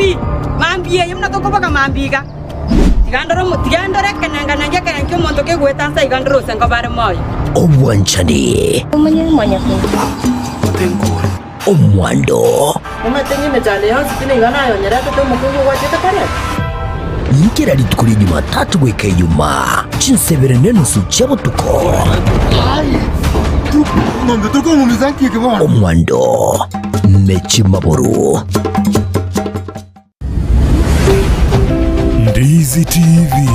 pi, mambia eye buna tokoboka mambia iga. Tiga ndore omo, tiga ndore ekenenganengi ekenene ki'omonto kegoeta nse iga ndore gose nkobare moyo. Obwanchani. Omwando. Omanyete ng'a emechando yonsi pi nigo nayonyeretete omokungu ogwachete koreta? Kera rituko ria Jumatatu goika Ijumaa, chinsebere nenusu chia botuko. Omwando ne chimaburu. Ndizi TV,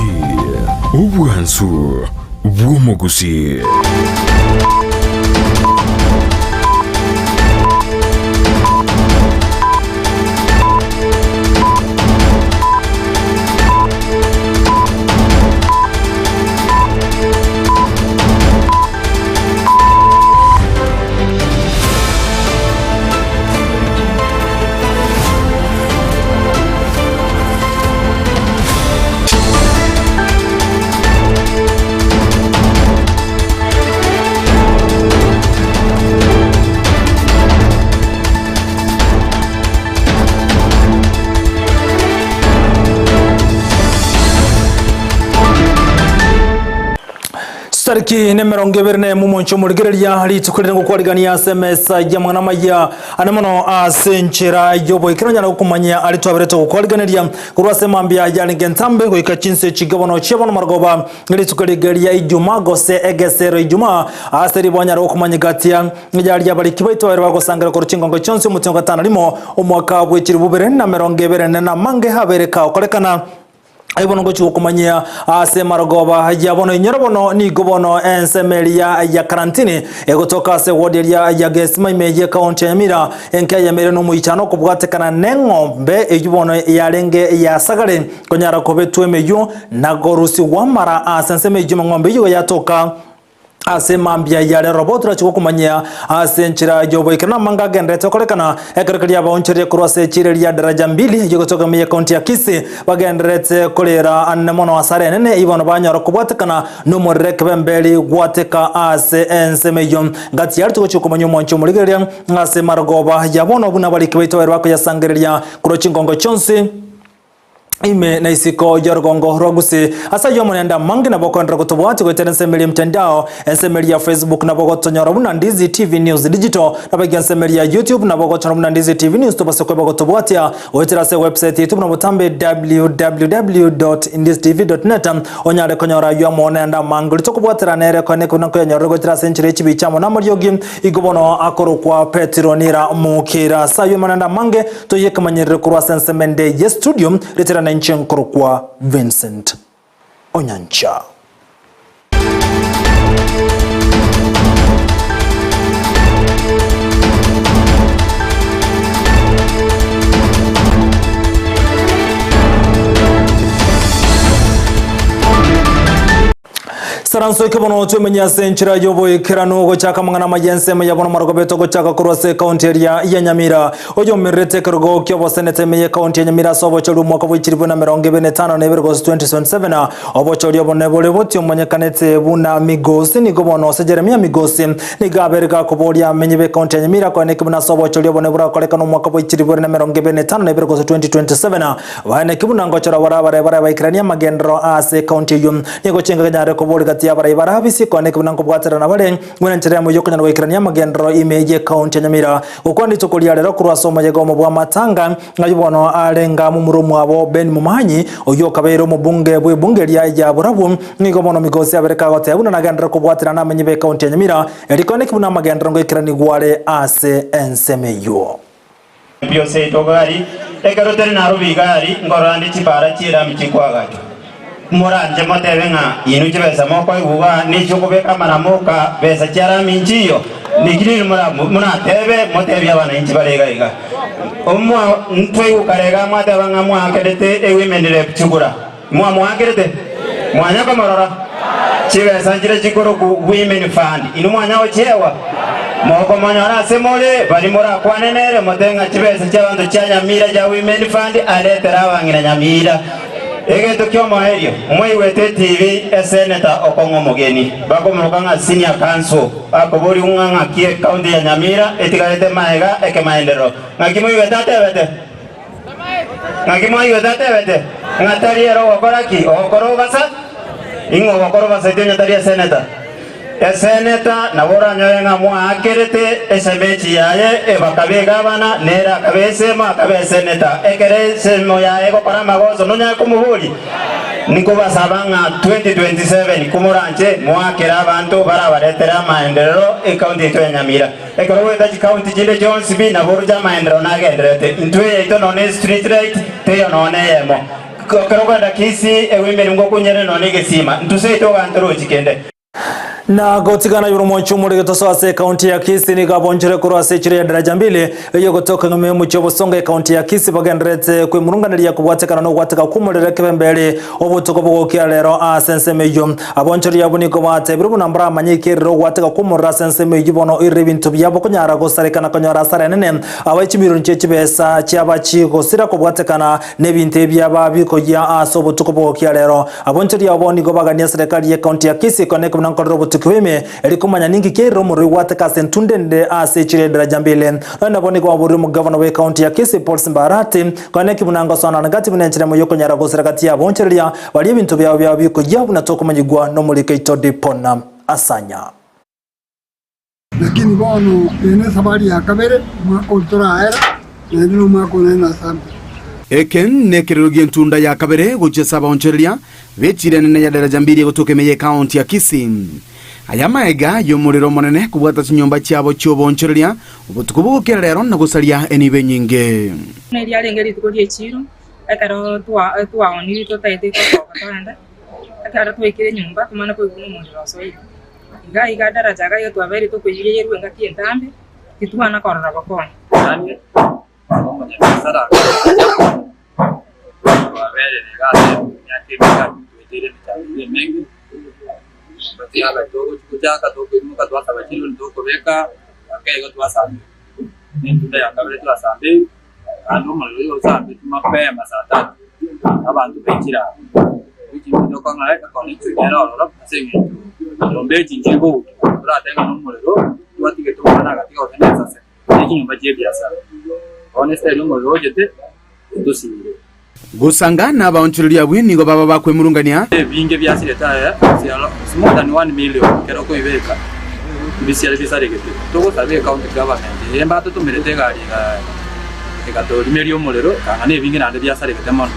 obwansu bw'omogusii. Chitariki nemerongo ebere nemo omonche omorigereria rituko rire ngokwarigania ase emesa y'amang'ana amaya ane mono ase enchera y'oboikera onyare gokomanyia aria twaberete gokwariganeria korwa ase mambia yarenge entambe goika chinse chinke bono chia bono marogoba rituko rige ria Ijumaa gose egesero Ijumaa ase ribo onyare gokomanya gatia yaria abariki baito babere bagosangera korwa chingongo chionsi omotienyi o gatano rimo omwaka bwe chilifu bibere na emerongo ebere na amange abere kagokorekana. Aye bono ngochia gokomanyia ase marogoba ya bono. Inyora bono nigo bono ensemo eria ya karantini egotoka ase ward eria ya Gesima ime ye county ya Nyamira enke yayemeire nomoichano okobwatekana neng'ombe eyio bono yarenge ya sagare konyara kobetwa emeyio na korusigwa amara ase ensemo eyio eng'ombe eyio igo yatoka Ase mambia ya rero botorache gokomanyia ase enchera y'oboikeranu amanga agenderete gokorekana ekero keria abaonchoreria korwa ase echiro eria Daraja Mbili eyio egotoka ime y'ekaunti ya Kisii bagendererete korera anene mono asare enene eyio bono banyora kobwatekana nomorero ekebemberi gwateka ase ensemo eyio. Ngati yaria togochia komanya omwanchi omorigereria ase marogoba ya bono buna abariki baito baria bakoyasangereria korwa chingongo chionsi Ime na isiko y'orogongo rwa Gusii. Ase ayio omonende amange nabo okoenderera gotobwatia goetera ensemo eria emtandao, ensemo eria ya Facebook nabo ogotonyora buna Ndizi TV News Digital, naboigo ensemo eria ya YouTube nabo ogotonyora buna Ndizi TV News tobase kweba gotobwatia goetera ase ewebsite yaito buna botambe www.ndizitv.net onyare konyora ayio amo naende amange oria tokobwatera nere koene buna nkoyanyorire goetera ase enchera ye chibicha amo namariogi igo bono akorokwa Petero Nira Mokira. Ase ayio amo naende amange Toyekemanyerere korwa ase ensemo ende ye studio, retera nainche nkorokwa Vincent Onyancha. Saranso eke bono twemenye ase enchera y'oboikeranu gochaka amang'ana amaya ensemo ya bono marogoba etogochaka korwa ase ekaunti eria ya Nyamira. Oyomererete ekerogo ki'obosenete ime y'ekaunti ya Nyamira ase obochori bw'omwaka bwe chilifu na emerongo ebere na etano na ebere gose 2027 obochori obonene bore botio omonyekanete buna Migosi nigo bono ase Jeremia Migosi nigo abere gakoboria amenyi b'ekaunti ya Nyamira koeneki buna ase obochori obonene borakorekane omwaka bwe chilifu na emerongo ebere na etano na ebere gose 2027 Baeneki buna ngochora bare abarai baria baikeranie amagenderero ase ekaunti eyio. Nigo chingaki nyare koboria gati y'abarai bare abisi, koeneki buna nkobwaterana bare buna enchera yamo y'okonyara goikerania amagenderero ime y'ekaunti ya Nyamira. Gokwana rituko ria rero korwa ase omoyega omo bw'amatanga, ng'ayio bono arenge momura omwabo Ben Momanyi, oyio okabeire omobunge bw'ebunge eria ya Borabu, nigo bono Migosi abere kagoteba buna nagenderere kobwaterana namenyi b'ekaunti ya Nyamira, erio koeneki buna amagenderero ngoikeranigwa are ase ensemo eyio. Bionsi yaito gari, ekero teri narobi igari, nkorora nde chipaara chi'erami chikoagachwa. Moranche motebe ng'a inwe chibesa mokoigwa iga nechi'okobeka amaramo oka, besa chi'erami nchiyo? Niki riria moratebe, motebie abananchi bare iga iga. Omwa ntwaigwa kare iga mwateba ng'a mwaakerete ewomen rep chikura. Mwamoakerete? Mwanya komorora? Chibesa nchire chikorokwa Women Fund. Inwe mwanya gochiegwa? Mokomonyora ase more, baria morakwane nere, motebe ng'a chibesa chi'abanto chia Nyamira chia Women Fund aretere abang'ina Nyamira. Egento ki'omoerio, mwaigwete etibi eseneta okong'a omogeni, bakomoroka ng'a Senior Counsel, akoborigwa ng'a ng'aki ecounty ya Nyamira etigarete maega ekemaenderero. Ng'aki moigwete atebete? Ng'aki mwaigwete atebete? Ng'a tari ere ogokora ki? Ogokora obasa? Ing'o ogokora obasa ete onye tari eseneta? Eseneta nabo oranyore ng'a mwaakerete esemechi yaye ebakaba egabana, nere akaba esemo, akaba eseneta. Ekero esemo yaye egokora amagoso nonyare komoboria? Nikobasaba ng'a 2027 komoranche moakere abanto barabaretere amaenderero ecounty yaito ya Nyamira. Ekero goeta chicounty chinde chionsi pi nabo oroche amaenderero nagendererete. Intwe eyaito nonya ne street light teiyo nonya neyemo. Ekero okoenda Kisii egoimeria ngokunyere nonya egesima. Intwe seito iga ntorochi kende. Na gotigana igoro omochie omorege tosoa ase ekaunti ya Kisii nigo abonchore korwa ase echiro ya Daraja Mbili eye gotoka nyuma y'omochie obosongo ekaunti ya Kisii bagendererete kwemurunganeria kobwatekana na ogwateka kw'omorero ekebemberi obotuko bogokia rero ase ensemo eyio. Abonchori abwo nigo batebire buna mbaramanye ekerero ogwateka kw'omorero ase ensemo eyio bono oirire ebinto biabo konyara gosareka na konyora asara enene abae chimilioni chie chibesa chiaba chigosira kobwatekana nebinto ebiaba bikoyia ase obotuko bogokia rero. Abonchori abwo nigo bagania serikali y'ecounty ya Kisii kone buna nkorera obotuki bw'ime eri komanya ninki kiairire omorero oigwateka ase entunda ende ase echiro ya Daraja Mbili. Nonya nabo nigo baborire omogavana bw'ecounty ya Kisii Paul Simba Arati kone ki buna ngosoanana gati buna enchera emo y'okonyara gosira gati y'abonchoreria baria ebinto biabo biaba bikoyia buna tokomanyigwa nomoriko oito Dipona Asanya. Lakini bono eye nesabari ya kabere, omwaka oria toraera, naende nomwaka one nasambire. Eke nekerero gi'entunda ya kabere gochia ase abaonchoreria b'echira enene ya daraja mbili egotoka ime y'ekaonti ya Kisii. Aya amaega y'omorero omonene kobwata chinyomba chiabo chi'oboonchoreria obotuko bogokera rero na gosaria enibo enyinge. Buna riarenge rituko ri'echiiro, ekero twaonirie totaete gosoka toende, ekero twaikire nyomba tomanye koigwa nomorero osoire. Iga iga daraja iga iga twabeire tokoiyeria yerwe engaki entambe, titwana korora bokonyi. Naende omonyabiasara akamocha, twaberire iga ase emiaka emenge ase tweteire emechando eye emenge, totiga togochi gochaka tokoimoka twasaba chironi tokobeka, mpaka igo twasambire. Ne entunda ya kabere twasambeirwe, naende omorero oyo osambetwe mapema saa tatu, abanto baichire aa. Echintu tokong'aa ekona echuni ere ororo ase eng'encho nyomba echi nchiri kogutwa, toratebe ng'a nomorero twatigete omwana agatiga gose nesase. ne chinyomba chi'ebiasara. Bono esitari omorero ochete, otosinyire. Gosanga nabaonchoreria abwo nigo baba bakwemurungania. Ebinge biasirete aye ase aro is more than one million ekero okoibeka bisiare bisaregete. Togosaba ecounty government eye mbatotomerete egari egatorimeria omorero ekang'a nebinge naende biasaregete mono.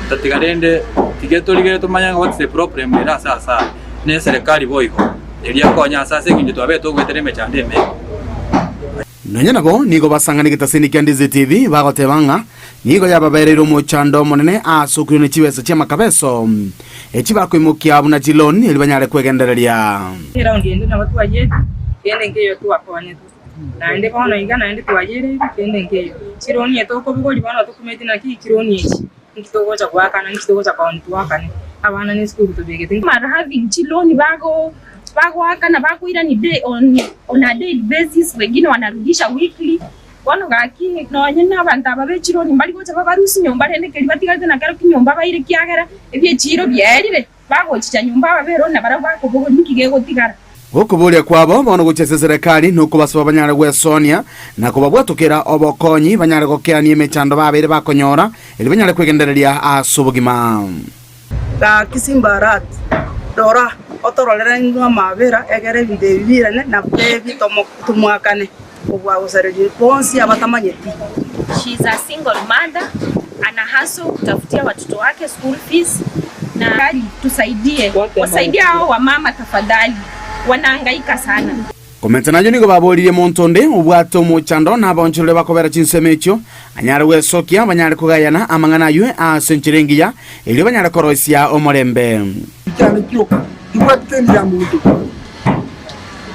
Tatiga rende tiga torigere tomanye ng'a what's the problem ere ase ase aya ne eserekari boigo eria ekonya ase ase eng'encho twabete togoetera emechando emenge. Nonya nabo nigo basang'ana egetaseni kia Ndizi TV bagoteba ng'a nigo yababereire omochando omonene ase okoirwa ne chibesa chi'amakabeso echi bakoimokia buna chiloan erio banyare kwegendereria. Eraundi ende nabo twayete, kende nkeiyo twakonyetwe. Naende bono iga naende twayereire, kende nkeiyo. Chironi eye tokobogoria bono tokumeti naki chironi echi nki togocha goakana, nki togocha kooni toakane, abana ne esukuru tobegete. Are having chiloni bago bagoakana bakoirani day on on a daily basis wengine wanarudisha weekly bono gaki nonye na abanto aba be chironi mbari gocha babarusie nyomba rende keria batigarete nakero kinyomba baire kiagera ebiechiro biaerire bagochicha nyomba aba beroni nabarabwo bakobogoria nki gegotigara. Okoboria kwabo bono gochia ase eserekari nokobasaba banyare gwesonia na kobabwatokera obokonyi banyare gokeania emechando babeire bakonyora erio banyare kwegendereria ase obogima. Gaki Simbarati, rora, otororere inwe amaabera, egere ebinto ebi biirane, na bebi tomoakane kobua gosareria bonsi abatamanyeti. She is a single mother, ana hustle kutafutia watoto wake school fees na tusaidie, wasaidie hao wamama tafadhali, wanahangaika sana. Komenta nayio nigo baboririe monto onde obwate omochando na abaonchoreri bakobera chinsemo echio, anyare gwesokia banyare kogayana amang'ana ayio ase enchera engiya, erio banyare koroisia omorembe. Ekiane kioka tibwati teni ya monto.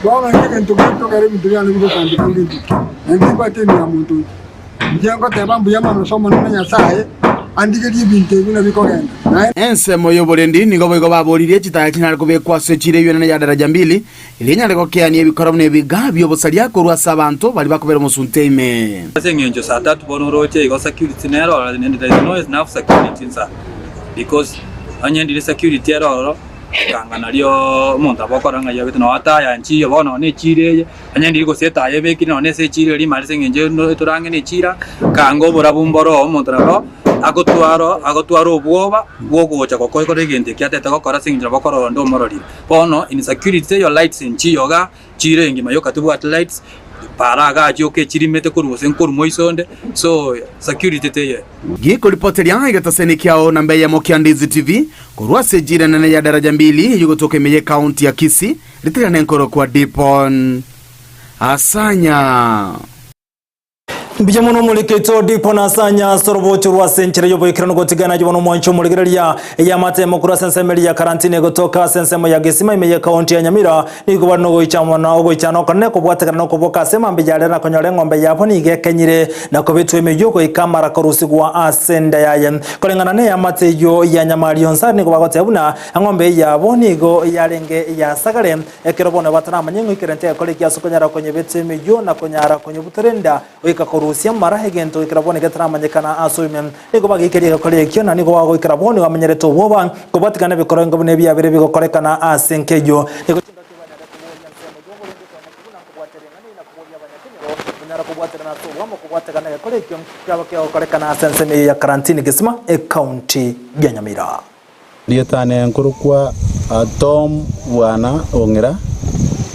Bono inche egento getogera ebinto biane bigosambeka ngento ki? Naende timbwati teni ya monto inche. Inche ngoteba mbuya mono ase Omonene Nyasae andigerie ebinto ebi buna bikogenda. Naende. Ensemo y'oborendi nigo boigo baboririe chitaya chinyare kobekwa ase chiira eyio enene ya daraja mbili, Erio enyare gokeania ebikoro buna ebiga bi'obosaria korwa ase abanto baria bakobera omosunte ime. Ase eng'encho saa tatu bono oroche igo security nere ororo and there is no enough security insa because onye ndire security ere ororo ekanga nario omonto abokora ng'a yabete nonye taya nchiyo bono nonye echira eye onye ndiri gose etaya ebekire nonye ase echira eria imare ase eng'encho etorange na echira kanga oborabu mboro omonto nabo. Agotwara agotwara obwoba bwogocha gokora egento ekio atete gokora ase eng'encho nabo okorora onde omororire. Bono insecurity teiyo lights nchiyo igaa, chire engima yoka tobwati lights, para igaa chioka echirimete korwa gose nkorwa moiso onde, so security teiyo. Gekoripoteria egetaseni kiao namba eyemo kia Ndizi TV korwa ase ejira enene ya Daraja Mbili eyio gotoka ime y'ecounty ya Kisii, ritigana enkorokwa Dipon Asanya. Mbuya mono omorikeito Dipon Asanya ase orobocho rwa ase enchera y'oboikeranu gotigana ayio bono omwancho omorigereria ey'amatemo korwa ase ensemo eria ya karantini egotoka ase ensemo ya Gesima ime y'ecounty ya Nyamira. Nigo bare nogoichana ogoichana okonene kobwatekana nokoboka ase mambia yarera na konyora eng'ombe yabo nigo ekenyire na kobetwa emeyio goika amara korusigwa ase enda yaye. Koreng'ana neamate eyio ya Nyamari Onsari nigo bagoteba buna eng'ombe eyio yabo nigo yarenge eyasagare ekero bono bataramanya ing'o ekerente egekora eki ase okonyara konyebeta emeyio na konyara konyebutora enda goika korusia amara egento goikera bono getaramanyekana ase oime. Nigo bageikeria egekora ekio, na nigo bagoikera bono bamenyerete obwoba, kobwatikana nebikoro enga buna ebiabere bigokorekana ase enka eyio. Nigo chingaki banyare koboria ensemo y'oborende koenekia buna nkobwateria eng'ana eyio na koboria abanyakenyoro konyara kobwaterana ase oboamo kobwatekana negekora ekio kiaba kegokorekana ase ensemo eyio ya Karantini Gesima, Ekaunti ya Nyamira. Rietane nkorokwa Tom Bwana Ong'era,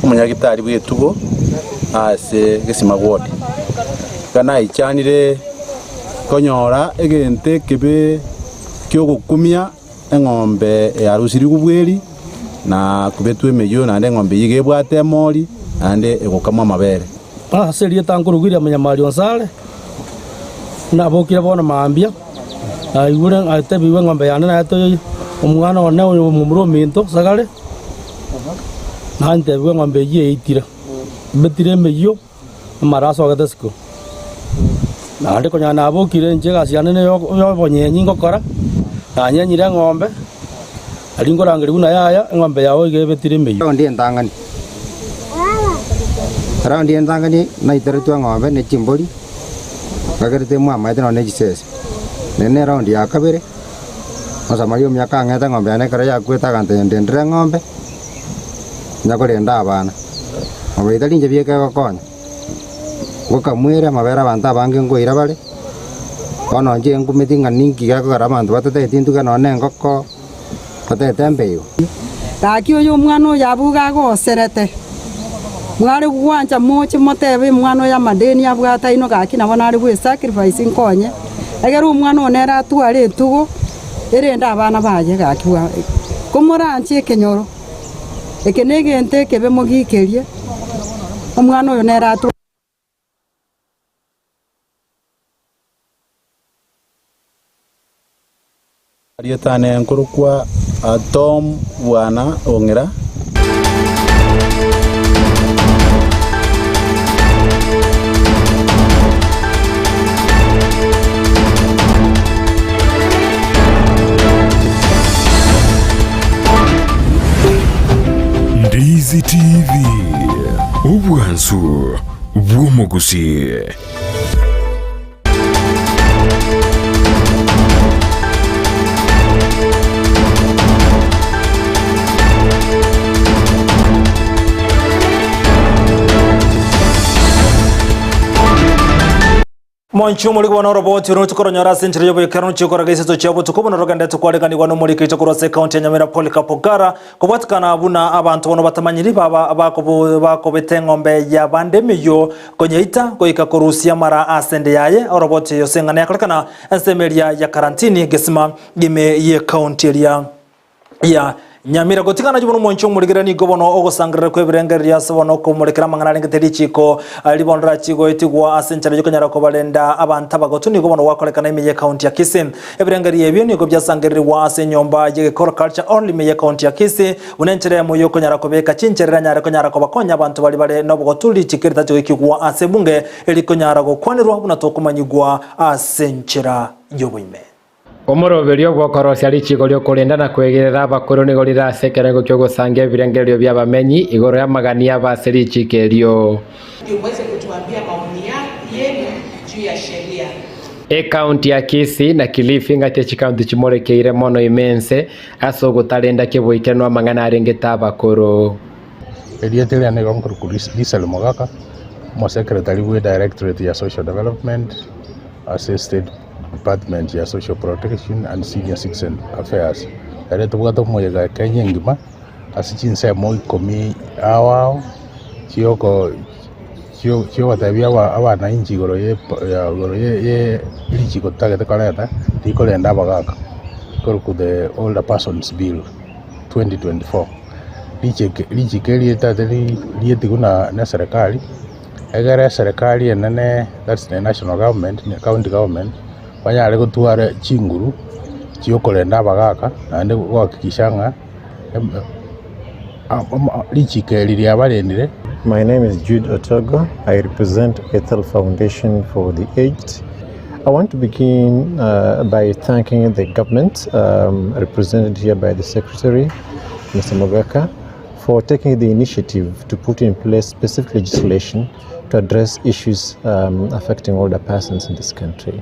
omonyagitari bw'etugo ase Gesima Ward. Iga naichanire konyora egento ekebe kiogokumia eng'ombe yarusirigwe bweri na kobetwa emeyio naende eng'ombe eyio iga ebwate emori naende egokamwa amabere. Ase erieta nkorokwa William Nyamari Onsare, nabokire bono mambia. Naigure atebiwe eng'ombe yane naye toyoyia, omwana one oyo omomura ominto sagare, nantebiwe eng'ombe eyio eitire, ebetire emeyio, amara asogete isiko. Naende konya nabokire inche egasi yane na eyobonyenyi ngokora, nanyenyire eng'ombe, aria nkorangeria buna yaya, eng'ombe yao iga ebetire emeyio. Raundi entang'ani, raundi entang'ani naiteretwe eng'ombe ne chimbori. Ngagerete mwamaete nonya ne chisese. Nere ne round ya kabere, Omosamaria omuya akang'eta eng'ombe yane ekero yakwete agantebia ndendere eng'ombe, onya korenda abana. Ng'ombe eye tari inche bieka egokonya, ngokamwere amabere abanto abange nkoira bare, bono inche nkumeti ng'a ninki gekogera abanto batatageti ntuge nonya na engoko, batagete embe igo. Gaki oyo omwana oyo abuge agoserete, mware gwancha moche motebe omwana oyo amadeni abwate aino gaki nabo nare gwe sacrifice nkonye, egere omwana one ere atware etugo, erende abana baye gaki bwa komoranche ekenyoro, eke negento ekebe mogikerie, omwana oyo nere atware. Rietane nkorokwa Tom Bwana Ong'era. Ndizi TV, obwansu bw'omogusii. Monchi omoriko bono oroboti oro tokoronyora ase enchera y'oboikeranu chikoraga iseto chia botuko bono rogendete kwareganigwa n'omoriko oito korwa ase ekaunti ya Nyamira Polycarp Ogara Kobwatikana buna abanto bono batamanyiri baba bakobeta eng'ombe y'abande emeyio, konyeita, goika korusia amara ase ende yaye, oroboti ase eng'ana yakorekana ensemo eria ya Karantini, Gesima, ime y'ekaunti eria ya Nyamira. Gotigana ayio bono omonche omorigereria nigo bono ogosangerera kw'ebirengererio ase bono okomorekera amang'ana arengete richiiko ribono rachie goetigwa ase enchera y'okonyara kobarenda abanto abagotu nigo bono gwakorekana ime y'ekaunti ya Kisii. Ebirengererio ebio nigo biasangererigwa ase enyomba y'egekoro Culture Hall ime y'ecounty ya Kisii, buna enchera eyemo y'okonyara kobeka chinchera eranyare konyara kobakonya abanto baria bare nobogotu richiko eritache goikigwa ase ebunge erikonyara gokwanerwa buna tokomanyigwa ase enchera y'oboime. Omoroberio bw'okorosia richiiko ri'okorenda na kwegerera abakoro nigo rire ase ekerengo ki'ogosangia ebirengererio bi'abamenyi igoro y'amagani abo ase richiiko erio. Ndio muweze kutuambia maoni yenu juu ya sheria. Ekaunti ya Kisii na Kilifi ngati echikaunti chimorekeire mono ime ense ase ogotarenda keboikeranu amang'ana arengete abakoro. Erieta riane nigo nkorokwa Lisel Mogaka, omosekretari bwe Directorate ya Social Development ase State. Department ya Social Protection and Senior Citizen Affairs. Ere tobwate omoyega Kenya engima ase chinsemo ikomi ao ao chioko chiogotebia abananchi igoro ye igoro ye richiko totagete koreta rikorenda abagaka rikorokwa the Older Persons Bill 2024. Richiko eri ritagete rietigwe na eserekari. Egere eserekari enene, that's the national government, ne county government, banyare gotwara chinguru chiokorenda abagaka naende gohakikisha ng'a richiko eri riabarendire. My name is Jude Otogo. I represent Ethel Foundation for the Aged. I want to begin uh, by thanking the government, um, represented here by the Secretary, Mr. Mogaka, for taking the initiative to put in place specific legislation to address issues um, affecting older persons in this country.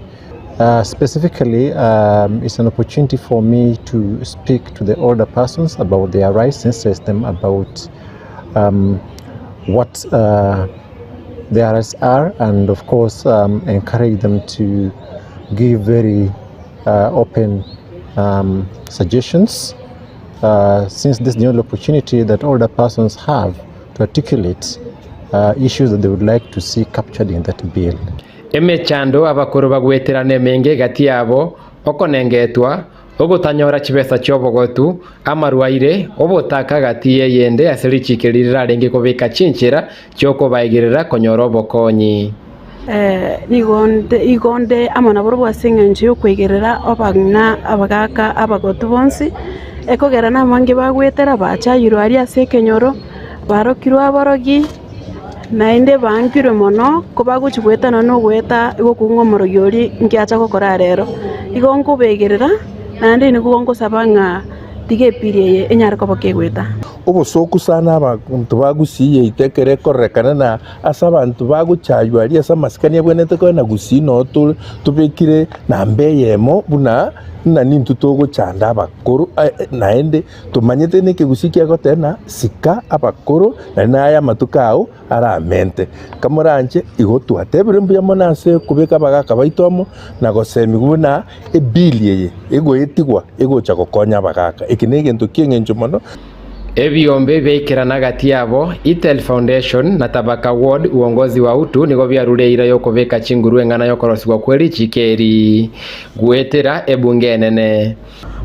Uh, specifically, um, it's an opportunity for me to speak to the older persons about their rights, and them about um, what uh, their rights are, and of course, um, encourage them to give very uh, open um, suggestions. Uh, since this is the only opportunity that older persons have to articulate uh, issues that they would like to see captured in that bill. Emechando abakoro bagweterana emenge egati yabo, okonengetwa, ogotanyora chibesa chi'obogotu, amarwaire, obotaka gati y'eyende ase richiiko eri rirarenge kobeka chinchera chi'okobaegerera konyora obokonyi. Nigo nde igo nde amo nabarabwo ase engencho y'okweigerera abang'ina, abagaaka, abagotu bonsi, ekogera nabange bagwetera bachayirwe aria ase ekenyoro, barokirwe aborogi, naende baankirwe mono, kobagochia goetana nogoeta gokung'a omorogi oria inki acha gokora rero. Igo nkobaigerera, naende nigo ngosaba ng'a tiga epiri eye enyare koba kegoeta. Obosooku sana abanto ba Gusii yaito ekero ekororekana na ase abanto bagochaywa aria ase amasikani abwenerete koba na Gusii noo tore tobekire namba eyemo buna ng'a nintwe togochanda abakoro naende tomanyete na ekegusii kiagoteba ng'a sika abakoro naende naye amatuko ao aramente. Kamoranche igo twatebire mbuya mono ase okobeka abagaka baito amo na gosemigwa buna ebili eye egoetigwa egocha gokonya abagaka. Eke negento ki'eng'encho mono. Ebiombe biaikerana gati yabo, Itel Foundation na Tabaka Ward Uongozi wa Utu nigo biarure eira y'okobeka chinguru eng'ana y'okorosigwa kwe richiiko eri goetera ebunge enene.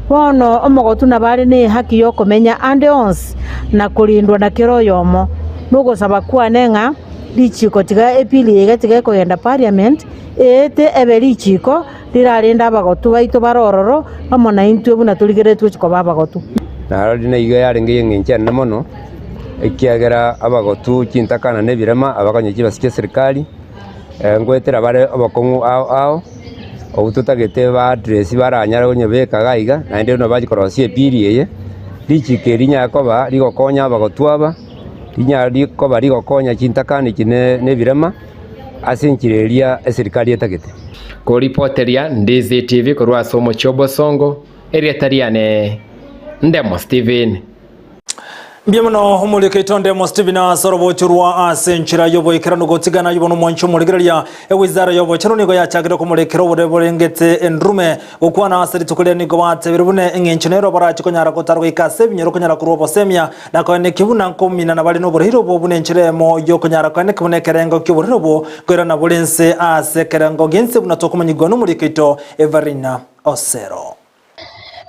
Bono omogotu nabare nehaki y'okomenya ande onsi na korendwa na kera oyomo. Nogosaba kwane ng'a richiiko tiga epili eye tiga ekogenda parliament eete ebe richiiko rirarende abagotu baito bare ororo amo naintwe buna torigereretwe gochia koba abagotu. Narori naigo yarenge y'engencho enene mono, ekiagera abagotu chintakana na ebirema abakonywa chibesa chi'eserikari, ngoetera bare obokong'u ao ao, obwo totagete ba address baranyare konyebeka iga iga, naende buna bachia korosia epili eye, richiko eri rinyare koba rigokonya abagotu aba, rinyare koba rigokonya chintakana echi na ebirema. ase enchera eria eserikari etagete. Koripoteria Ndizi TV korwa ase omochie o Bosongo, erieta riane Ndemo Steven. Mbuya mono omorikeito Ndemo Steven ase orobocho rwa ase enchera y'oboikeranu gotigana ayio bono omwanchi omorigereria ewizara y'obochenu nigo yachakire komorekera obore borengete endurume gokwana ase rituko riria nigo batebire buna eng'encho nero barache konyara gotara goika ase ebinyoro konyara korwa obosemia Na koeneki buna nkominana bare noborwaire obo buna enchera eyemo y'okonyara koeneki buna ekerengo ki'oborwaire obo nkoirana bore inse ase ekerengo gi'ense buna tokomanyigwa nomoriko oito Everina Osero.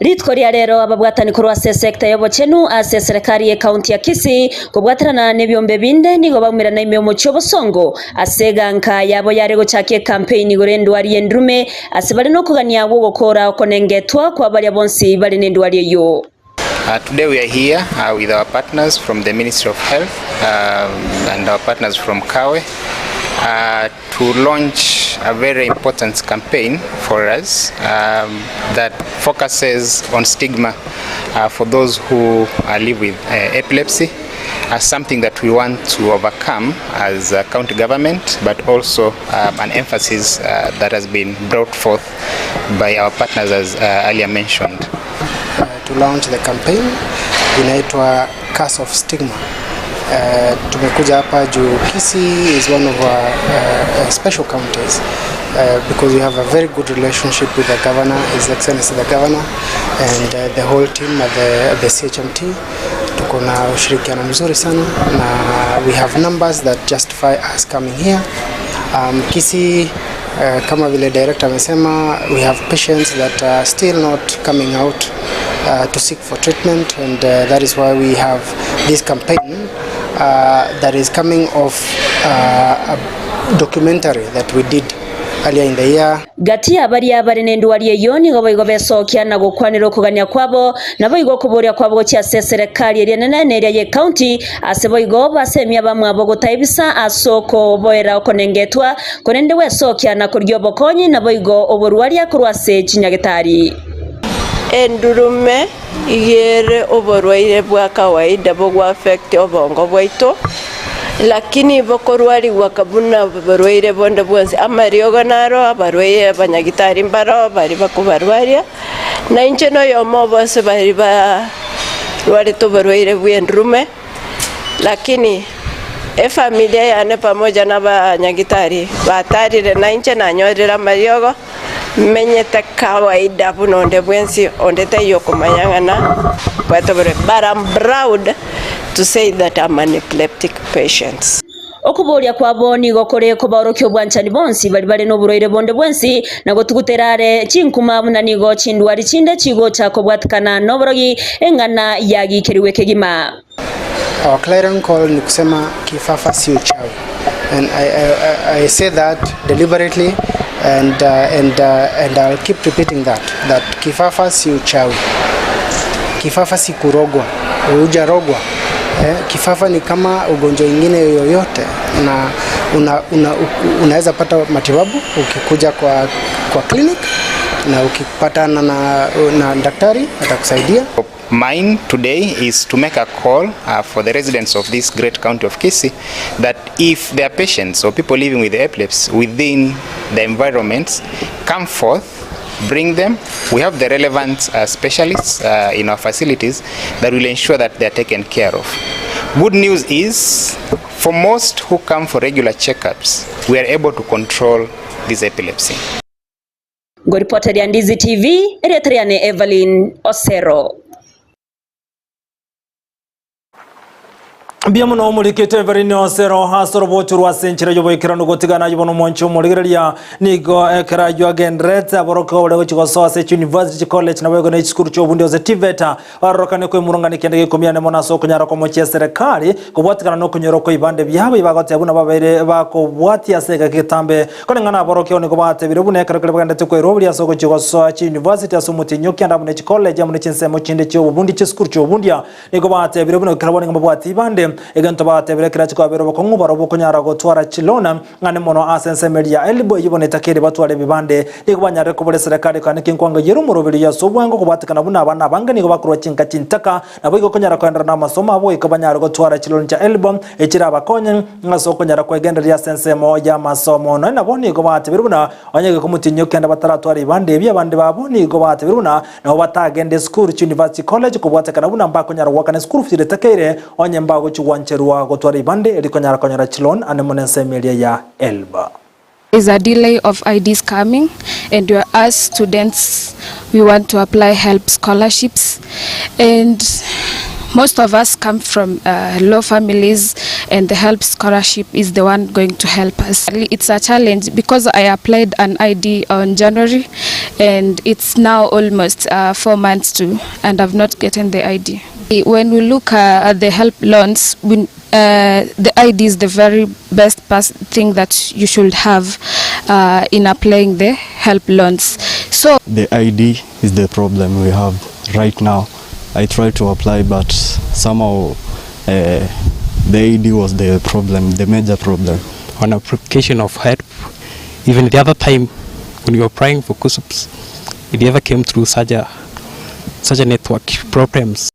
Rituko ria rero ababwatani korwa ase esekta y'obochenu ase eserekari y'ekaunti ya Kisii kobwaterana nebiombe binde nigo baumerana ime omochie obosongo ase eganka yabo yare gochakia ekampeini igoro y'endwari y'endurume ase bare nokogania gw'ogokora okonengetwa kwa baria bonsi bare nendwari eyio. Uh, today we are here uh, with our partners from the Ministry of Health um, and our partners from KAWE uh, to launch a very important campaign for us um, that focuses on stigma uh, for those who uh, live with uh, epilepsy as something that we want to overcome as a county government, but also um, an emphasis uh, that has been brought forth by our partners as uh, earlier mentioned. To launch the campaign inaitwa Curse of Stigma. Tumekuja hapa juu Kisii is one of our special counties because we have a very good relationship with the governor, His Excellency the governor and the whole team at the, at the CHMT. Tuko na ushirikiano mzuri sana na we have numbers that justify us coming here. Kisii kama vile director amesema we have patients that are still not coming out to seek for treatment and that is why we have this campaign that is coming off a documentary that we did earlier in the year. Gati ya baria bare nendwari eyio nigo boigo besokia na gokwanera okogania kwabo, naboigo okoboria kwabo gochia ase eserekari eria enene na eria y'ecounty, ase boigo basemia abamwabo gotaibisa ase okoboera okonengetwa, korende gwesokia na korigia obokonyi naboigo oborwaria korwa ase chinyagetari. Endurume iga ere oborwaire bwa kawaida bogoaffect obongo bwaito, lakini bokorwarigwa buna borwaire bonde bwonsi. Amariogo naro abarwaire abanyagitari mbaro baria bakobarwaria, na inche noyomo obo ase baria barwarete oborwaire bw'endurume, lakini efamilia yane pamoja na abanyagitari batarire nainche nanyorire amariogo. Menyete kawaida buna onde bwensi, onde taiyo okomanya ng'a nabwate oborwaire, but I'm proud to say that I'm an epileptic patient. Okoboria kwabo nigo kore kobaorokia obwanchani bonsi baria bare noborwaire bonde bwensi, na gotugutera are chinkuma buna nigo chindwari chinde chigocha kobwatikana noborogi, eng'ana yagikerigwe kegima. Our clarion call ni kusema kifafa si uchawi and I, I, I say that deliberately and, and, and I'll keep repeating that that kifafa si uchawi. Kifafa si kurogwa, hujarogwa. Eh, kifafa ni kama ugonjwa ingine yoyote na una, una, unaweza pata matibabu ukikuja kwa, kwa clinic na ukipatana na, na daktari atakusaidia. Mine today is to make a call for the residents of this great county of Kisii that if there are patients or people living with epilepsy within the environments, come forth, bring them. We have the relevant specialists in our facilities that will ensure that they are taken care of. Good news is, for most who come for regular checkups, we are able to control this epilepsy. Ngoripoteria Ndizi TV, erieta riane Evelyn Osero. Mbuya mono omorikete Evelyn Osero ase orobocho rwa ase enchera y'oboikeranu gotigana ayio bono omwanchi omorigereria nigo ekero ayio agendererete aborokigwa baria gochia gosoa ase chiuniversity chicollege naboigo ne chisukuru chi'obundi gose TVET barorokane kwemurungania kende gekumia mono ase okonyara komochia eserekari kobwatikana nokonyora okwa ebibande biabo ebagoteba buna babeire bakobwatia ase egeka egetambe Koreng'ana aborokigwa nigo batebire buna ekero keria bagenderete kweroberia ase ogochia gosoa chiuniversity ase omotienyi o kianda amo ne chicollege amo ne chinsemo chinde chi'obobundi chisukuru chi'obundia nigo batebire buna ekero bono nigo mbabwati bande egento batebire kerache kwabera obokong'u barobwo okonyara gotwara chilona ng'ane mono ase ensemo eria ya Elibu eyio bono etakeire batware ebibande nigo banyarire kobora eserekari ekane kenkwanga yere omoroberio ase obwango kobwatekana buna abana abange nigo bakorwa chinka chintaka Naboigo okonyara koenderera namasomo abo goika banyare gotwara chirori chia Elibo, echirabakonye ase okonyara kwegendereria ase ensemo y'amasomo. Nonya nabo nigo batebirwe buna onye goika omotienyi okenda bataratwara ebibanda ebi, abande babo nigo batebirwe buna nabo batagende esukuru chiuniversity college kobwatekana buna mbakonyara goakana esukuru fees etakeire onye mbagochia gwancherwa gotwara ebibanda erio konyara konyora chiloan ande mono ensemo eria ya Elba. Is a delay of IDs coming and we are as students we want to apply help scholarships and most of us come from uh, low families and the help scholarship is the one going to help us. It's a challenge because I applied an ID on January and it's now almost 4 months to and I've not gotten the ID. When we look at the help loans, we, the ID is the very best thing that you should have in applying the help loans. So the ID is the problem we have right now. I tried to apply, but somehow the ID was the problem, the major problem. On application of help, even the other time when we were applying for KUSSPs, it never came through such a network problems.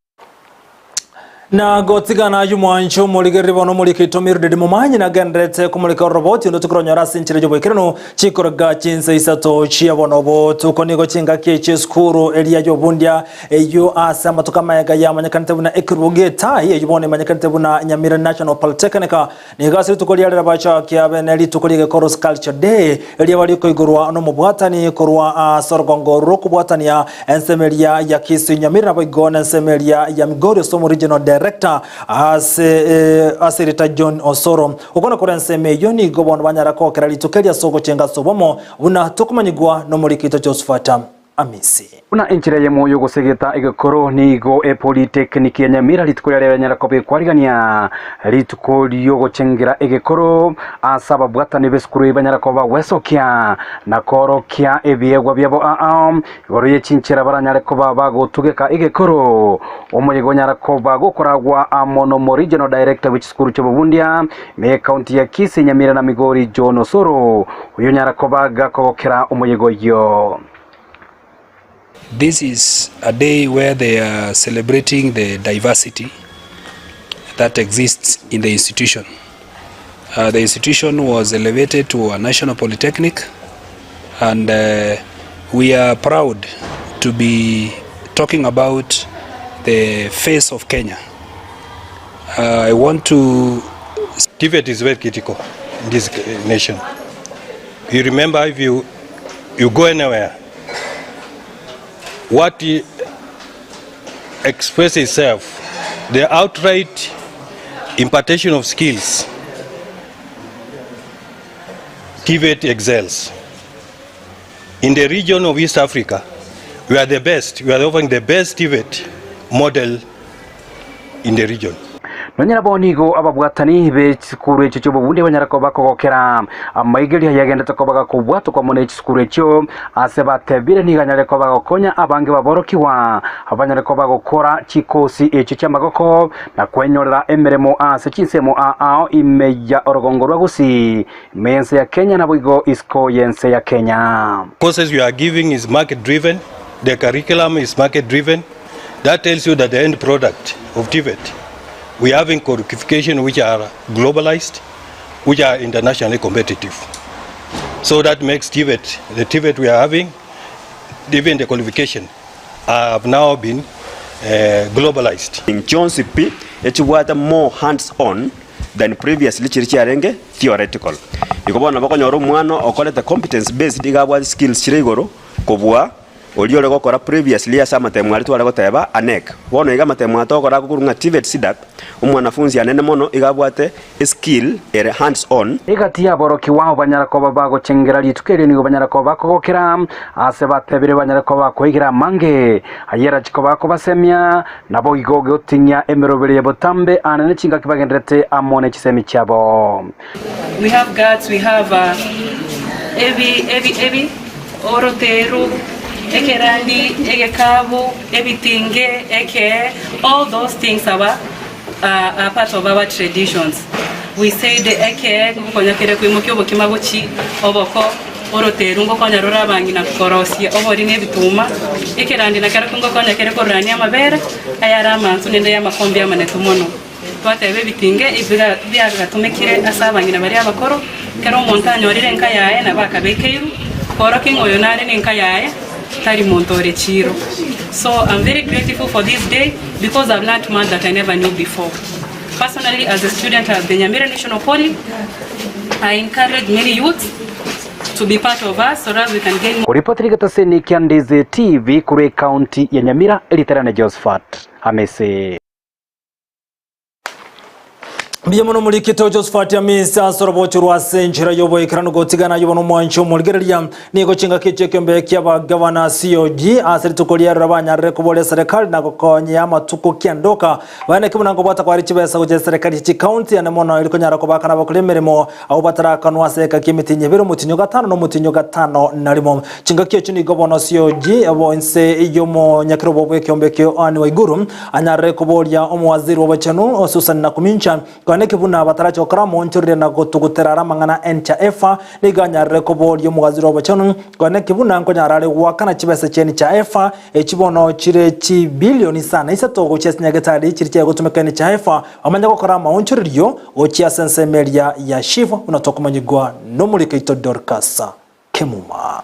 Na gotigana ayio mwanche omorigereria bono omorikito Mildred Momanyi nagendererete komorika oroboti onde tokoronyora ase enchera y'oboikeranu chikoroga chinsa isato chia bono obotuko nigo chingaki echi esukuru eria y'obundia eyio ase amatuko amaega yamanyekanete buna ekerubo gi'etai eyio bono emanyekanete buna Nyamira National Polytechnic Nigo ase rituko riarera bachakia bene rituko ri'egekoros Culture Day, eriaba rikoigorwa nomobwatani korwa ase orogongo rw'okobwatania ensemo eria ya Kisii Nyamira naboigo nensemo eria ya Migori ase omo-regional director ase ase erieta John Osoro. Okwo nakore ensemo eyio nigo bono banyara kogokera rituko eri ase ogochenga ase obomo buna tokomanyigwa nomoriki oito Josephat Amisi. Buna enchera eyemo y'ogosegeta egekoro nigo epolitekiniki ya Nyamira rituko riarero yanyara koba ekwarigania rituko riogochengera egekoro ase ababwatani b'esukuru eye banyara koba bagwesokia na koorokia ebiegwa biabo ao igoro ye chinchera baranyare koba bagotugeka egekoro. Omoyega onyara koba gokoragwa amo nomo regional director bwe chisukuru chi'obobundia ime y'ecounty ya Kisii, Nyamira na Migori John Osoro oyio onyara koba gakogokera omoyega oyio. This is a day where they are celebrating the diversity that exists in the institution. Uh, the institution was elevated to a national polytechnic and uh, we are proud to be talking about the face of Kenya. Uh, I want to... TVET is very critical in this nation. You remember if you, you go anywhere, what expresses itself, the outright impartation of skills, TVET excels. In the region of East Africa, we are the best, we are offering the best TVET model in the region. Nonya nabo nigo ababwatani be chisukuru echio chi'obobundi banyare koba bakogokera amaigerio ayagendete koba gakobwatokwa mono echisukuru echio ase batebire nigo anyare koba agokonya abange baborokigwa abanyare koba bagokora chikosi echio chi'amagoko na kwenyorera emeremo ase chinsemo ao ime ya orogongo rwa Gusii ime y'ense ya Kenya naboigo isiko y'ense ya Kenya. Courses we are giving is market driven, the curriculum is market driven. That tells you that the end product of TVET, we are having qualifications which are globalized, which are internationally competitive. So that makes TVET, the TVET we are having, even the qualification, have now been uh, globalized. Chionsi pi echibwate more hands on than previously chiria chiarenge theoretical. Igo bono nabo okonyora omwana okorete competence based iga abwate skills chire igoro kobua oria ore gokora previously ase amatemo aria tware goteba ANEC. Bono iga amatemo aya togokora agokorwa ng'a TVET CDACC, omwanafunzi anene mono iga abwate eskill ere hands on. Egati y'aborokigwa abo banyara koba bagochengera rituko erio nigo banyara koba bakogokera aase batebire banyare koba bakoigera amange ay'erachi koba akobasemia, naboigo gotinyia emeroberi ya botambe aane ne chingaki bagendererete amo ne chisemi chiabo. We have guards, we have uh, ebi, ebi, ebi, oroteru, ekerandi, egekabu, ebitinge, ekee, all those things are, uh, are part of our traditions. We said ekee ngokonya kere koimokia obokima gochi oboko, oroteru ngokonya rore abang'ina korosia obori na ebituma, ekerandi nakerokio ngokonya kere korurania amabere, ayare amansu naende y'amakombe amanetu mono. Twateba ebitinge ebi biagatumekire ase abang'ina baria abakoro, ekero omonto anyorire enka yaye nabo akabekeirwe, koorokia ng'a oyo nare nenka yaye, tari monto ore chiiro. So I'm very grateful for this day because I've learnt much that I never knew before. Personally as a student at the Nyamira National Poly, I encourage many youths to be part of us so that we can gain Koripoti rigetaseni kia Ndizi TV korwa ekaunti ya Nyamira, Eritarane Josephat Amese. Mbuya mono morikito Josephat Amisi ase orobocho rwa ase enchera y'oboikeranu gotigana aye bono omwanchi omorigereria nigo chingaki echio ekeombe ki'abagavana COG ase rituko riarero banyarire koboria eserekari na gokonyia amatuko kiandoka baeneke buna nkobwata kware chibesa gochia eserekari chie chikaunti ane mono eri konyara kobakana abakori emeremo abwo batarakanwa ase egeka ki'emetienyi ebere omotienyi o gatano na omotienyi o gatano na rimo. Chingaki echio nigo bono COG bo inse y'omonyakerobo bw'ekeombe ekio Anne Waiguru anyarire koboria omowaziri bw'obochenu Susan Nakumincha. Koeneki buna batarache gokora omoonchoreria na gotugutera are amang'ana encha efa, nigo anyarire koboria omogaziri obochenu, Koeneki buna nkonyara are goakana chibesa chi'encha efa, echi bono chire chibilioni isano na isato gochia ase nyagetari chiria chiagotumeka encha efa, bamanye gokora amaonchorerio gochia ase ensemo eria ya SHIF, buna tokomanyigwa nomoriki oito Dorcas Kemuma.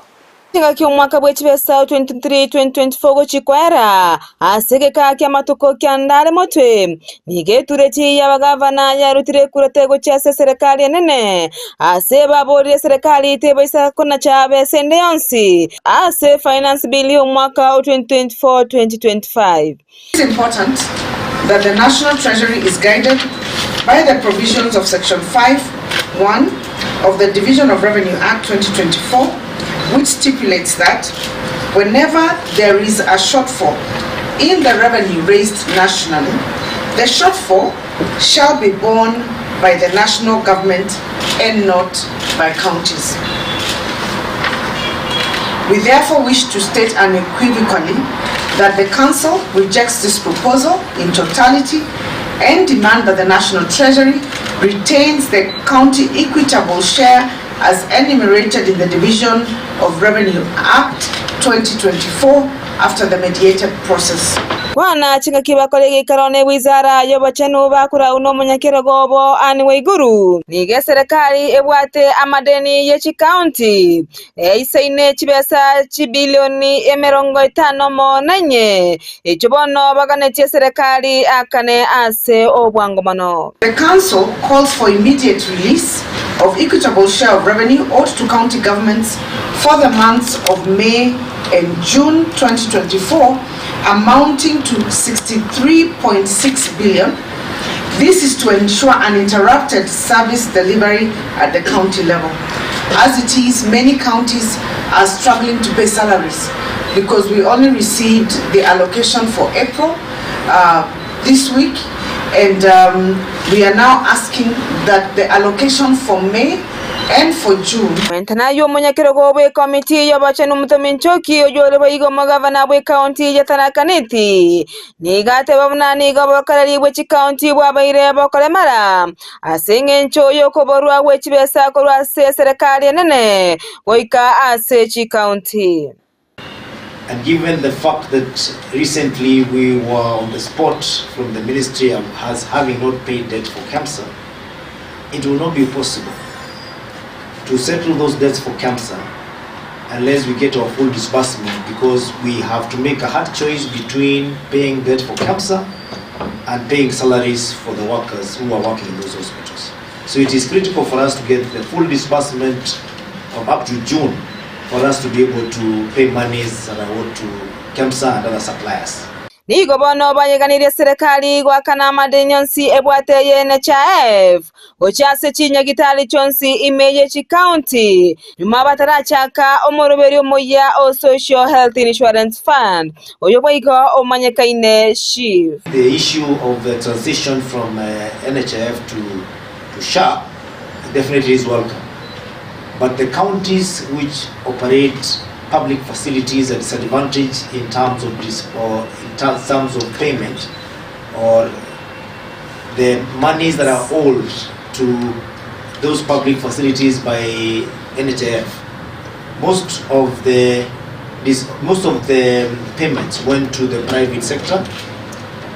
Chingaki omwaka bwe chibesa o 2023-2024 gochia koera, ase egekaa ki'amatuko kianda are motwe, nigo etureti y'abagavana yarutire ekurete gochia ase eserekari enene, ase baborire eserekari tebaisa konacha besa ende yonsi ase Finance Bill y'omwaka o 2024-2025. It is important that the National Treasury is guided by the provisions of Section 5 1 of the Division of Revenue Act 2024, which stipulates that whenever there is a shortfall in the revenue raised nationally, the shortfall shall be borne by the national government and not by counties. We therefore wish to state unequivocally that the Council rejects this proposal in totality and demand that the National Treasury retains the county equitable share as enumerated in the Division of Revenue Act 2024 after the mediated process. Kwana chingaki bakore egeikaro na ewizara y'obochenu bakorau nomonyakerogo obo Anne Waiguru. Nigo eserekari ebwate amadeni ye chikaunti eisaine chibesa chibilioni 50 mo na inye, echio bono baganetie eserekari eakane ase obwango mono. The Council calls for immediate release of equitable share of revenue owed to county governments for the months of May and June 2024 amounting to 63.6 billion. This is to ensure uninterrupted service delivery at the county level. As it is, many counties are struggling to pay salaries because we only received the allocation for April this week, and we are now asking that the allocation for May and for June. Komentana nayio omonyakerogo bw'ekomiti y'obochenu Muthomi Nchoki oyio ore boigo omogavana bw'ekaunti ya Tharaka Nithi nigo ateba buna nigo obokoreri bwe chikaunti bwabaire bokoremara ase eng'encho y'okoborwa gwe chibesa korwa ase eserekari enene goika ase chikaunti. And given the fact that recently we were on the spot from the ministry of has having not paid debt for KEMSA, it will not be possible to settle those debts for KEMSA unless we get our full disbursement, because we have to make a hard choice between paying debt for KEMSA and paying salaries for the workers who are working in those hospitals. So it is critical for us to get the full disbursement of up to June for us to be able to pay monies that are owed to KEMSA and other suppliers. Nigo bono bayeganirie serikali goakana amadeni onsi ebwate ye NHIF gochia ase chinyagitari chionsi ime ye chikaunti nyuma batarachaka omoroberi omoyia o Social Health Insurance Fund oyo boigo omanyekaine SHIF. The issue of the transition from NHIF to SHA definitely is welcome, but the counties which operate public facilities are disadvantaged in terms of this, or in terms of payment, or the monies that are owed to those public facilities by NHIF. Most of the this, most of the payments went to the private sector,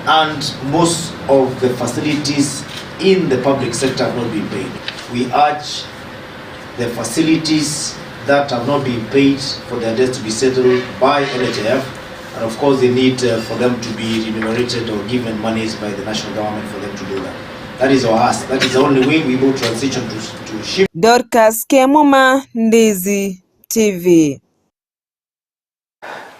and most of the facilities in the public sector have not been paid. We urge the facilities that have not been paid for their debts to be settled by NHIF, and of course they need for them to be remunerated or given monies by the national government for them to do that. That is our ask. That is the only way we will transition to SHIF. Dorcas Kemuma, Ndizi TV.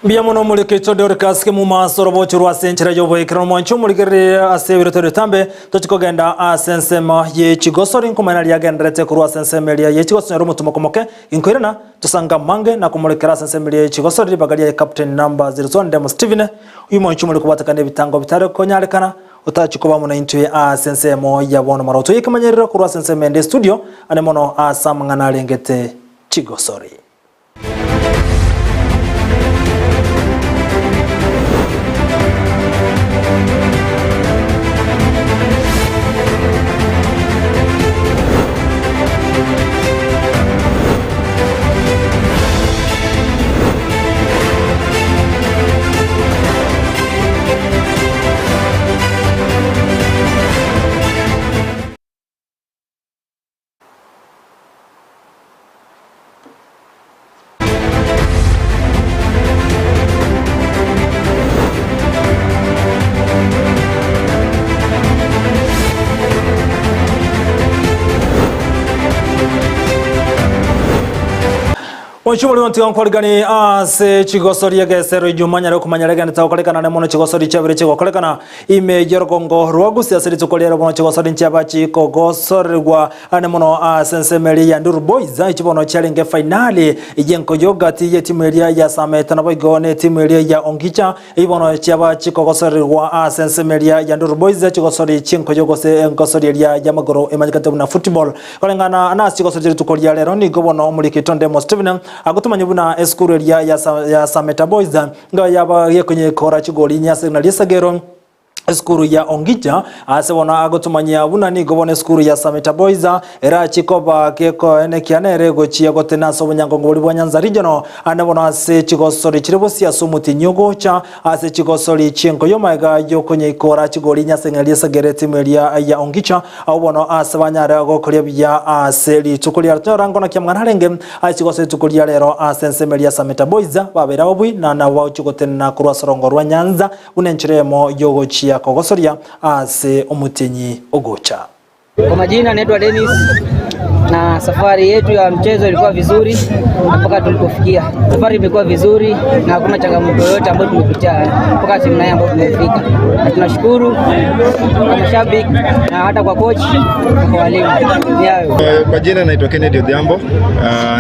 Mbuya mono omoriketo Dorcas Kemuma ase orobocho rwa ase enchera y'oboikeranu mwanche omorigereri ase ebiroto ebitambe tochikogenda ase ensemo ye chigosori nkomanya riagenderete korwa ase ensemo eria ye chigosori omotumo komoke inkoirana tosanga mange na komorekera ase ensemo eria ye chigosori ribaga ria Captain number 01 Demo Steven uyu mwanche omori kobatekana ebitango bitare konyarekana otachikoba mono intwe ase ensemo ya bono maroto yekemanyerero korwa ase ensemo ende studio ane mono ase amang'ana arengete chigosori. Omochie oria ntiga nkorigani ase chigosori egesero ijuma nyare komanya regenete gokorekana ne mono chigosori chiabere chigokorekana ime y'orogongo rwa Gusii ase rituko riero bono chigosori nchiaba chikogosorerwa ane mono ase ensemo eria ya Nduru Boys echi bono chiarenge finali y'enkoyo gati y'etimu eria ya Sameta naboigo ne etimu eria ya Ongicha Ebi bono chiaba chikogosorerigwa ase ensemo eria ya Nduru Boys, chigosori chi'enkoyo gose engosori eria y'amagoro emanyekete buna football. Koreng'ana nase chigosori chia rituko ria rero nigo bono omoriki Tondemo Stephen agotomanya buna esukuru eria ya Sameta Boys nigo yaba gekonyekora chigori inye ase ring'ana ri'esagero Esukuru ya Ongicha, ase bono agotomanyia buna nigo bono esukuru ya Sameta Boys erachi koba gekoenekia nere egochia gotena ase obonyangongo boria bwa Nyanza Regional, ande bono ase chigosori chire bosio ase omotienyi ogocha ase chigosori chi'enkoyo magega yokonyeikora chigori inye ase eng'ina ri'esagera etimu eria ya Ongicha abwo bono ase banyare gokoria buya ase rituko ria tonyora ngona ki amang'ana arenge ase chigosori rituko ria rero ase ensemo eria ya Sameta Boys babeire ababui na nabo bagochia gotenena korwa ase orongo rwa Nyanza Buna enchera eyemo y'ogochia kogosoria ase omotienyi ogocha. Kwa majina naitwa Dennis na safari yetu ya mchezo ilikuwa vizuri mpaka tulipofikia. Safari imekuwa vizuri na hakuna changamoto yoyote ambayo tumepitia mpaka timu naye ambayo tumefika, na tunashukuru kwa mashabiki na hata kwa coach na kwa walimu. Ni hayo. Kwa jina naitwa Kennedy Odhiambo.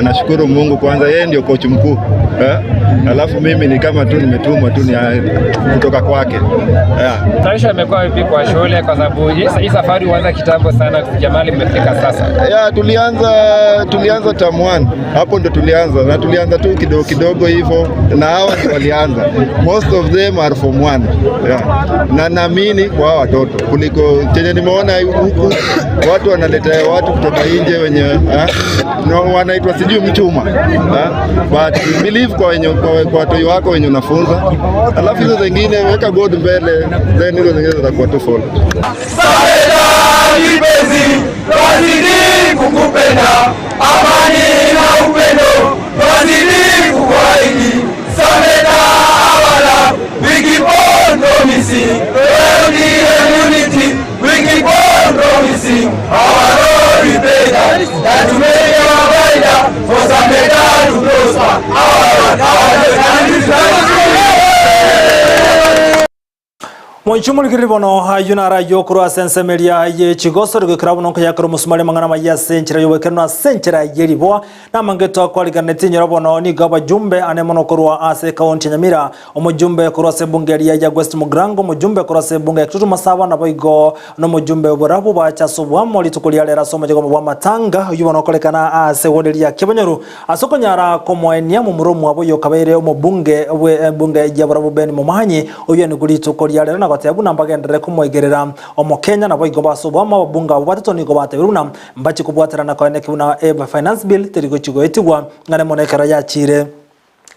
Nashukuru Mungu kwanza, yeye ndio coach mkuu eh? Alafu mimi ni kama tu nimetumwa tu ni kutoka kwake yeah. Tarisha imekuwa vipi kwa shule, kwa sababu hii safari huanza kitambo sana kufikia mahali mmefika sasa? Yeah, tulianza term 1 hapo ndo tulianza, na tulianza tu kidogo kidogo hivyo, na hawa ndio walianza, most of them are form 1 yeah. Na naamini kwa hawa watoto kuliko chenye nimeona huku watu wanaleta watu kutoka nje wenye no, wanaitwa sijui mchuma but believe kwa wenye, kwa watoi wako wenye unafunza, alafu hizo zingine weka God mbele, then hizo zingine zitakuwa tu follow. Kipenzi, twazidi kukupenda, amani na upendo twazidi kukuahidi. Sameta awala, we keep on promising, loyalty and unity, we keep on promising. Our role we play that, that to make our wider, for Sameta to prosper. Our, our, Moichia omorikiriri bono ayio naro ayio korwa ase ensemo eria ye chigosori goikera bono nkoyakera omosumari amang'ana amayia ase enchera y'oboikeranu ase enchera ye riboa. Namange twakwariganetie inyora bono nigo abajumbe ane mono korwa ase ekaunti ya Nyamira, omojumbe korwa ase ebunge eria ya West Mugirango, omojumbe korwa ase ebunge ya Kitutu Masaba naboigo nomojumbe oborabu bache ase oboamo rituko ria rero ase omochegoma bw'amatanga oyio bono okorekana ase ward eria ya Kiabonyoru Ase okonyara komoenia momura omwabo oyokabeire omobunge bwe ebunge ya barabwo Ben Momanyi, oyio nigo rituko ria rero na goteba buna mbagenderere komoigerera Omokenya. Naboigo ase oboamo ababunge abwo batato nigo batebire buna mbachi kobwaterana koeneki buna e Finance Bill teri gochi goetigwa ng'a mono ekero yachire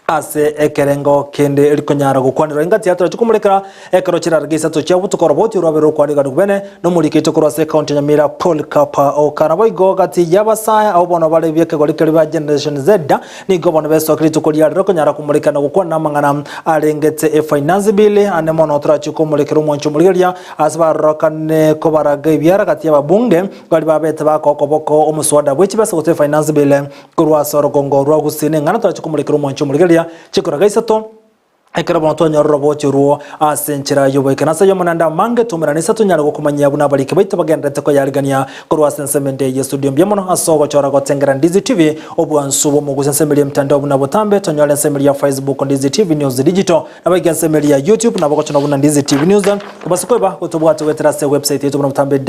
ase ekerengo kende rikonyara gokwanerwa. Engati yatorachi komorekera ekero chirarege isato chia botuko oroboti orwabeire rokwariganigwa bene Nomorikeito korwa ase ekaunti ya Nyamira Paul Kapa Okara. Boigo gati y'abasae abwo bono bare bi'ekegori keria ba Generation Z nigo bono besokia rituko ria rero konyara komoreka na gokwana amang'ana arengete e Finance Bill ande mono torachie komorekera omwancho omorigereria ase barorokane kobaraga ebiara gati y'ababunge baria babete bakoa okoboko omoswada bwe chibesa gose Finance Bill korwa ase orogongo rwa Gusii neng'ana torachie komorekera omwancho omorigereria chikoraga isato Ekero bono twanyora oroboochi orwo ase enchera y'oboikera ase ayomo naende amange, twaumerane ase tonyare gokomanyia buna abariki baito bagendererete koyarigania korwa ase ensemo ende y'estudio. Mbuya mono ase ogochora gotengera Ndizi TV, obwansu bw'omogusi ensemo eria y'emtandao buna botambe, tonyore ensemo eria ya Facebook Ndizi TV News Digital, naboigo ensemo eria ya YouTube nabo gochora buna Ndizi TV News. Tobasa koeba gotobwata goetera ase ewebsite yaito buna botambe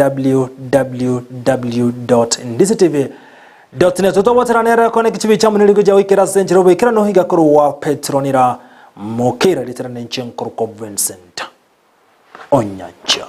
www.ndizitv. Net. Totobwaterane ere kone egechibi chia monene rigochia goikera ase enchera y'oboikeranu iga korwa Petronila Mokeira ritarane inche nkorokwa Vincent Onyancha.